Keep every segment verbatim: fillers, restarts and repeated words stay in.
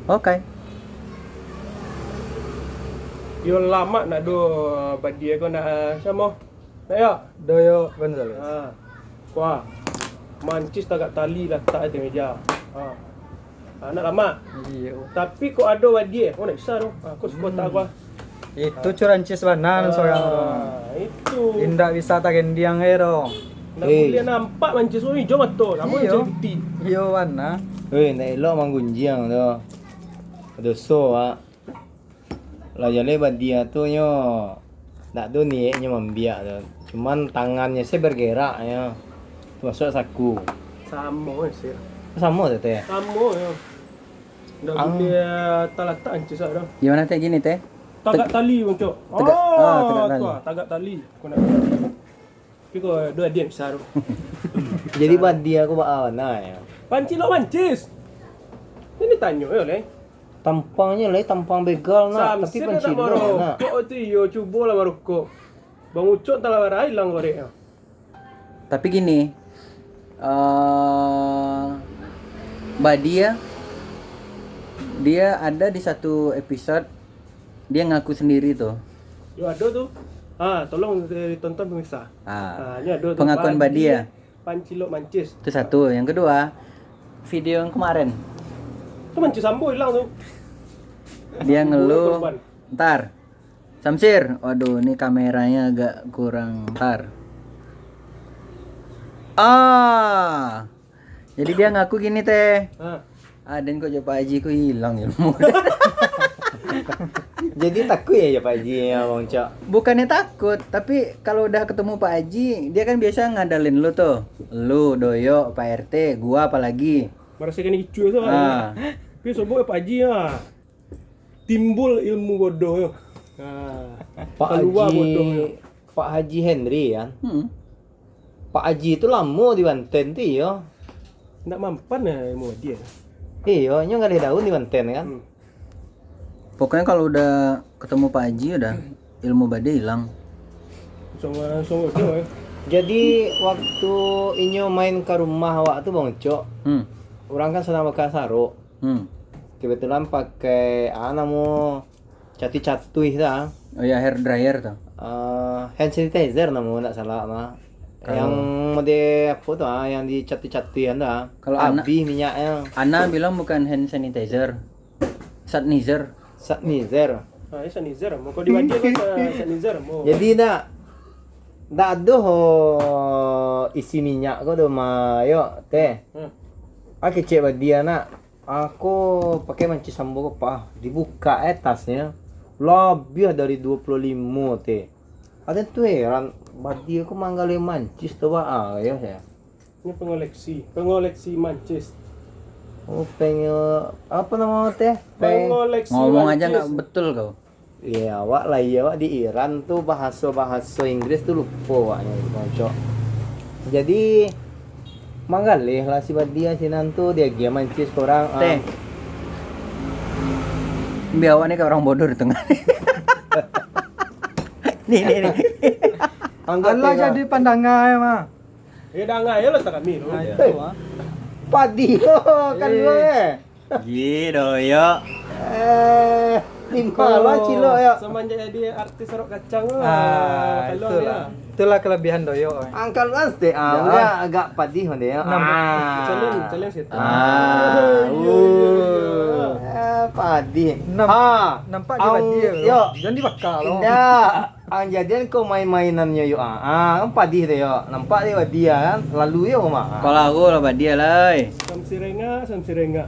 Oke. Yo lamak nak do badia ko nak, ah, samo. Nak yo? Doyo Gonzales. Ha. Kuah. Mancis tagak tali latak di meja. Ha. Ha, nak lamak. Iyo. Tapi kok ado badia, oh nak bisa tu. Ha, aku suka tak gua. Itu curancis bana seorang tu. Ah, itu. Indak bisa tagendiang eh tu. Nak boleh nampak mancis tu hijau mato, sama Iyo. macam putih. Iyo bana. Weh, ndak elok manggunjiang tu. Doso, Wak. Lah jaleh badia tu nyo ndak ado niatnyo mambiak tu. Cuman tangannyo se bergerak nyo. Masuak saku. Sama sih. Samo tu teh. Sama ya. Ndak Ah. boleh talatak mancis tu. Gimana teh gini teh? Tagak tali, Bang Cok. Tegak- ah, tagak tali. Tu ah, tagak tali. Kau nak. Tapi kau dua dia besar tu. Jadi badia ko baa bana ya. Pancilok mancis. Ini tanyo yo leh. Tampangnyo lai tampang begal nak, tapi Samsir dah tak pancilok nak. marokok tu iyo, cubolah marokok. Bang Ucok entah lah barai hilang korek. Tapi gini, eh badia dia ada di satu episode dia ngaku sendiri tu. Yo ado tu. Ha, tolong ditonton pemirsa. Ah, Ha, ni ado tu. pengakuan badia. Pancilok mancis. Itu satu. Yang kedua, video yang kemarin Tu mancis sambo hilang tu. dia ngeluh. Korban. Ntar, Samsir, waduh ini kameranya agak kurang ntar. Ah, jadi dia ngaku gini teh. Ha. Aden kok jo Pak Haji ku hilang ilmu. Jadi takut ya Pak Haji ya Bang Cok. Bukannya takut, tapi kalau udah ketemu Pak Haji, dia kan biasa ngadalin lu tuh. Lu, Doyok, Pak R T, gua apalagi. Marasakan ricuah tu. Ah. Tapi sobok Pak Haji lah. Timbul ilmu bodoh tu. Ha. Pak Keluar Haji bodoh tu. Pak Haji Henry kan. Hmm. Pak Haji tu lamo di Banten tu iyo. Nak mampan lah ilmu dia. Iyo, nyo ngalih daun di Banten kan. Hmm. Pokoknya kalau udah ketemu Pak Haji udah ilmu badia hilang. Sama sama bodoh eh. Jadi waktu inyo main ka rumah awak tu Bang Ucok, Hmm. urang kan sadang bakasarok. Hmm. Kebetulan pakai ah namo catuih-catuih tu ah. Oh ya, hair dryer tuh. Ah, hand sanitizer namo ndak salah mah. Kalau- Yang mode apo tu ah, yang di catuih-catuihan tu ah. Kalau anak- Habis minyaknyo. Ana bilang bukan hand sanitizer. Sanitizer. Sanitizer. Ha, ini sanitizer. Mau kau di badia kan sa- sanitizer. Mau. Jadi ndak ndak ado ho isi minyak ko do ma yo teh. Hmm. Ah kecek badia nak. Aku pakai mancis sambo ko pah. Dibuka eh tasnyo. Labiah dari dua puluh limo teh. Ada tu heran badia ko manggaleh mancis tu baa yo saya. Ini pengoleksi, pengoleksi mancis. Oh pengen apa nama teh? Peng- Pengoleksi Ngomong aja mancis. Nggak betul kau. Iya, awak lah iya awak di Iran tu bahaso-bahaso Inggris tu lupo awaknyo Bang Ucok. Jadi manggaleh lah si badia sinan tu dia agiah mancis ka urang. Ah, Teh. Biar awak ni kayak orang bodoh di tengah. Nih nih nih. anggap Alah tengah. Jadi pandangan mah. Eh, dah ngai lah tak kami tu. Nah, itu ah. Padi lo kan Eh. lo eh. Ji Doyok. Eh, lima lah cilok ya. Semenjak jadi artis Rok Kacang lah. Ah, Kalau itulah. dia. Itulah kelebihan Doyok eh. Angkat luas deh, ah, Ya. udah agak padih mah dia. Enam. Ah. Challenge, challenge gitu. Ah, Iya, iya, iya, iya. Eh, padih. Enam. Ah. Nampak Au, dia badia. Yo. Jangan dibakar lo. Indak. Ang jadian kau main-mainan nyo yo ah. Ah, kan padih deh yo. Nampak deh badia kan. Lalu yo mah. Kalau aku lah badia lah. Samsirenga, samsirenga.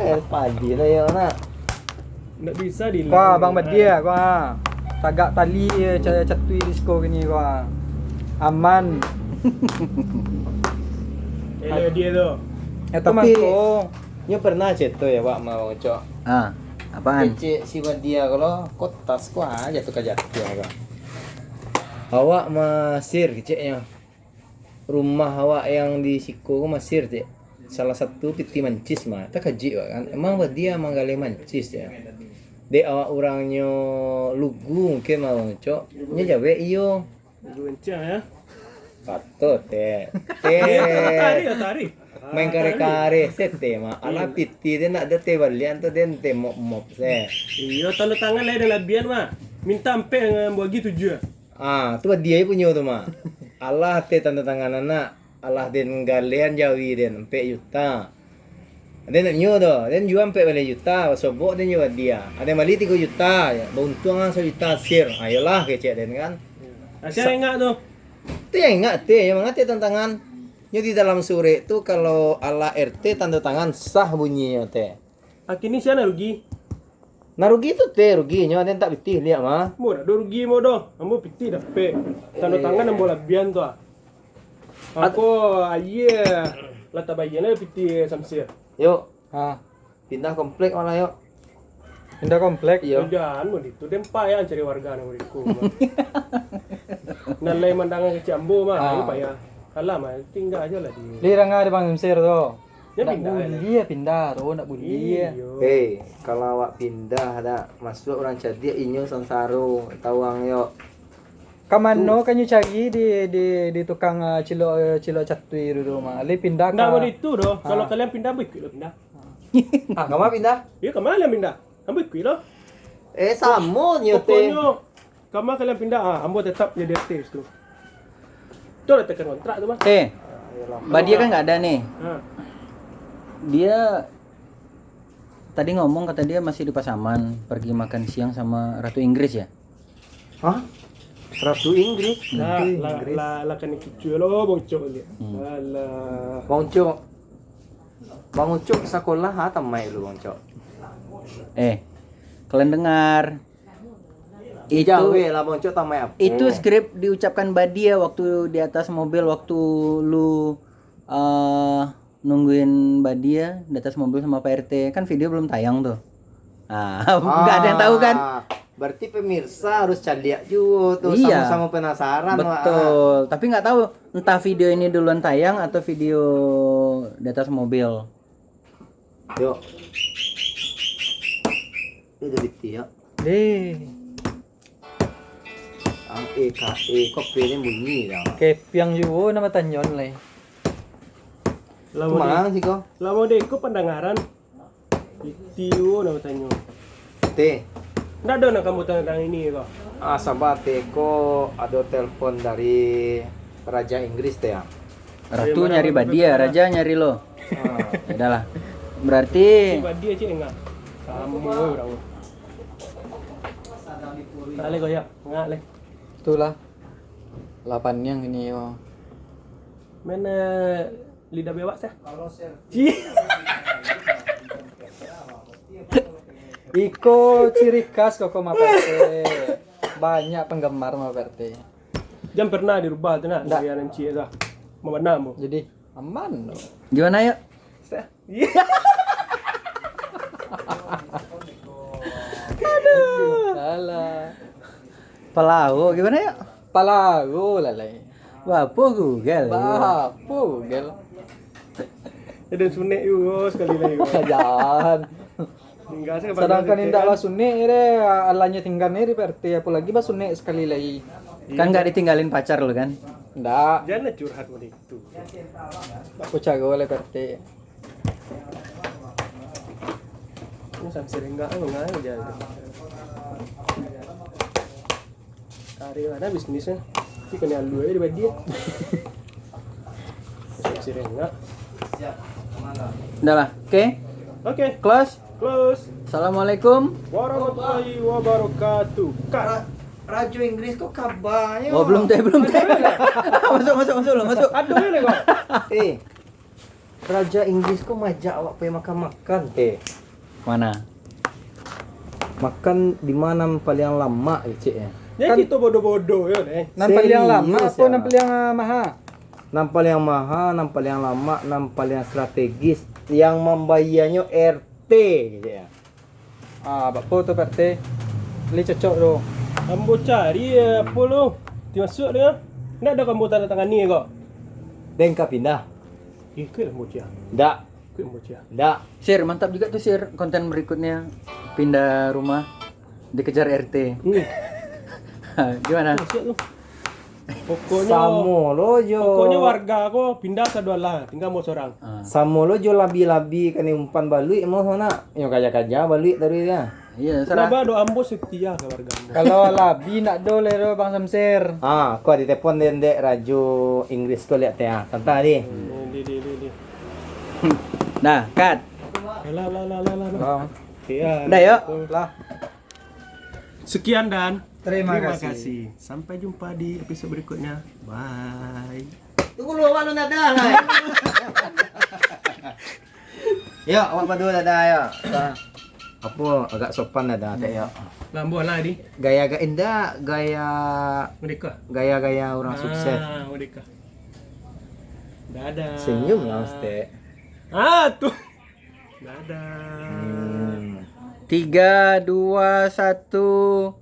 Eh, padih lah yo nak. Ndak bisa di. Wah, Bang Badia, wah. Tagak tali je ca- catuih di siko gini, wah. Aman. Elok dia tu. Ya Tapi- teman ko. Nyo pernah cerita ya Pak mau cok. Ah, apaan? Kecek si badia kalau kotas ko aja tu ka jatuh apa. Awak masir keceknya. Rumah awak yang di siko ko masir cek. Salah satu piti mancis mah. Takajik awak kan. Emang badia manggaleh mancis ya. Dek awak urangnyo lugu mungkin mah Bang Ucok. Nyo jawek iyo. Dulu encang ya. Patut teh. Tarik Teh. lah, tarik. Main kareh-kareh se te mah. Alah, piti den nak ado te balian tu, den te mop-mop se. Iyo, tando tangan lai den labian mah. Minta ampek, eh, bagi tujuah. Ah, tu badia punyo tu mah. Alah te tando tangan anak. Alah den galehan jawi den ampek juta. Den nak nyo tu, den jua ampek baleh juta, sobok den jua badia. Ado bali tigo juta, bauntuang ang sajuta sir. Ayolah kecek den kan. Asa ingat tu. Tu yang ingat te, yang mangate tando tangan. Nyo di dalam surek tu, kalau alah R T tando tangan sah bunyinyo te. Akhirnyo sia nan rugi? Nan rugi tu te rugi, nyo ado yang tak pitih liak mah. Ambo dak ado rugi ambo doh. Ambo pitih dapek. Tando tangan ambo labian tu ah. Ako aia lah tabayia lah pitih Samsir. Yok. Ha. Pindah komplek malah yok. Pindah komplek? Iyo. Jangan mode tu, den payah cari warga nan mode ko. Nan lai mandanga kecek ambo mah, ah, ayo payah. Alah mah, tingga ajo lah di. Li ranga di Bang Samsir tu. Yo, nak pindah, buliah pindah tu, nak buliah. Iyo. Hei, kalau awak pindah dak, masuak urang cadiak inyo sansaro, tawang yok. Ka mano ka nyo cari di, di, di tukang, ah, cilok, cilok catui tu, tu mah? Lai pindah ka. Ndak mode itu doh. Ha. Kalau kalian pindah, ambo ikuik lah pindah. Ah, kama pindah? Iyo, kama kalian pindah? Ambo ikuik lah. Eh, samo nyo te. Pokoknyo, kama kalian pindah, ah, ambo tetap jadi artis tu. Tu lah tekan kontrak tu, Bang. Eh, ah, iyolah. Badia kan nggak ada nih. Ha. Dia tadi ngomong, kata dia masih di Pasaman, pergi makan siang sama Ratu Inggris ya? Hah? Ratu Inggris? Hmm. Lah, Ratu lah, Inggris. Lah, lah kena kicu lo, Bang Ucok ni. Hmm. Alah. Bang Ucok. Bang Ucok sakolah ha, tamaik lu, Bang Ucok. Eh, kalian dengar. Itu, jauh lah, Bang Ucok tamaik apa? Itu skrip diucapkan Badia waktu di atas mobil, waktu lu, eh, nungguin Badia di atas mobil sama Pak R T. Kan video belum tayang tuh. Ah, nggak ada yang tahu kan? Ah, berarti pemirsa harus caliak juga tuh, iya, sama-sama penasaran, Wak. Betul. Tapi nggak tahu entah video ini duluan tayang atau video di atas mobil. Yo. Ini dari tiap. Deh. Ang E K E, kok P ni bunyi dah. Kepiang juo namo tanyo lai. Lamo Kumang de-, siko? Lamo de ko pandangaran. Iti juo namo tanyo. Te. Ndak ado nak kamu tantang ini ko? Ah, sabar, Te, ko ado telepon dari Raja Inggris, Te, ah. Ratu nyari Badia, raja nyari lo. Ah. Ya udahlah. Berarti si Badia cik enggak. Sama orang. Kali ko ya, enggak leh. Itulah. Lapan yang ini yo. Mana lidah bewak sah? Cih. Iko ciri khas Koko Maperte. Banyak penggemar Maperte. Jan pernah dirubah tu nak, ndak. Dari anak cik tu. Mana mo? Jadi aman. Gimana ya? Sah. Aduh. Alah. Palawo gimana ya? Palawo lah lai. Bapo Google. Bapo Google. Jadi sunek juga sekali lagi. Jangan. Tinggal saja. Sedangkan indak basunek ni deh, alanya tinggal ni di P R T, apalagi basunek sekali lagi. Kan nggak ditinggalin pacar lo kan? Ndak. Jangan curhat macam itu. Aku caro oleh P R T. Ini sampai sering nggak, oh, nggak aja. Kari mana bisnisnya? Tapi kena alu aja dibagi. Siap-siap enggak. Udah lah, oke? Oke. Close. Close. Assalamualaikum warahmatullahi wabarakatuh. Cut. Ra-, Rajo Inggris kok kabarnyo? Oh, belum teh, belum teh. Masuk, masuk, masuk, masuk. Aduh, ini kok. Eh, Raja Inggris ko majak awak pai makan-makan, teh. Mana? Makan di ma nan paliang lamak, kecek, eh. Jadi kan cerita bodoh-bodoh, yo, eh. Nan paliang lamak serius, apo ya? Nan paliang, ah, maha? Nan paliang maha, nan paliang lamak, nan paliang strategis, yang mambayianyo R T, kecek, ya. Ah, bapo tu, P R T? Lai cocok tu. Ambo cari, eh, apo lo? Ti masuk dia. Ndak ado ambo tanda tangani ko. Den ka pindah. Ikuik ambo cia. Ndak. Ikuik ambo cia. Ndak. Sir, mantap juga tu, Sir. Konten berikutnya pindah rumah, dikejar R T. Hmm. Gimana? Masuk tu. Pokoknyo, samo lo jo, pokoknyo warga ko pindah sadoalah, tingga ambo sorang. Ah. Samo lo jo labi-labi kanai umpan baluik mah, nak. Nyo kaja-kaja baluik taruih ya. Iyo, salah. Sabab doa ambo setia ka warga ambo. Kalau labi nak do lero Bang Samsir. Ah, ko ditelepon dek, dek Rajo Inggris ko liak teh, ah. Tantang tadi. Hmm, di, di, di, di. Dah, cut. Lah, lah, lah, lah, lah. Lah. Iya. Dah, yuk. Lah. Sekian dan terima kasih. Sampai jumpa di episode berikutnya. Bye. Tunggu lu, awak lu nada lah. Yo, awak berdua dada yo. Apo, agak sopan dada, tek yo. Lambuah lah, di. Gaya agak indak, gaya, merdeka, gaya-gaya orang sukses. Ah, merdeka. Dadah. Senyum lah, Stek. Ah, tuh. Dadah. Hmm. Tiga, dua, satu.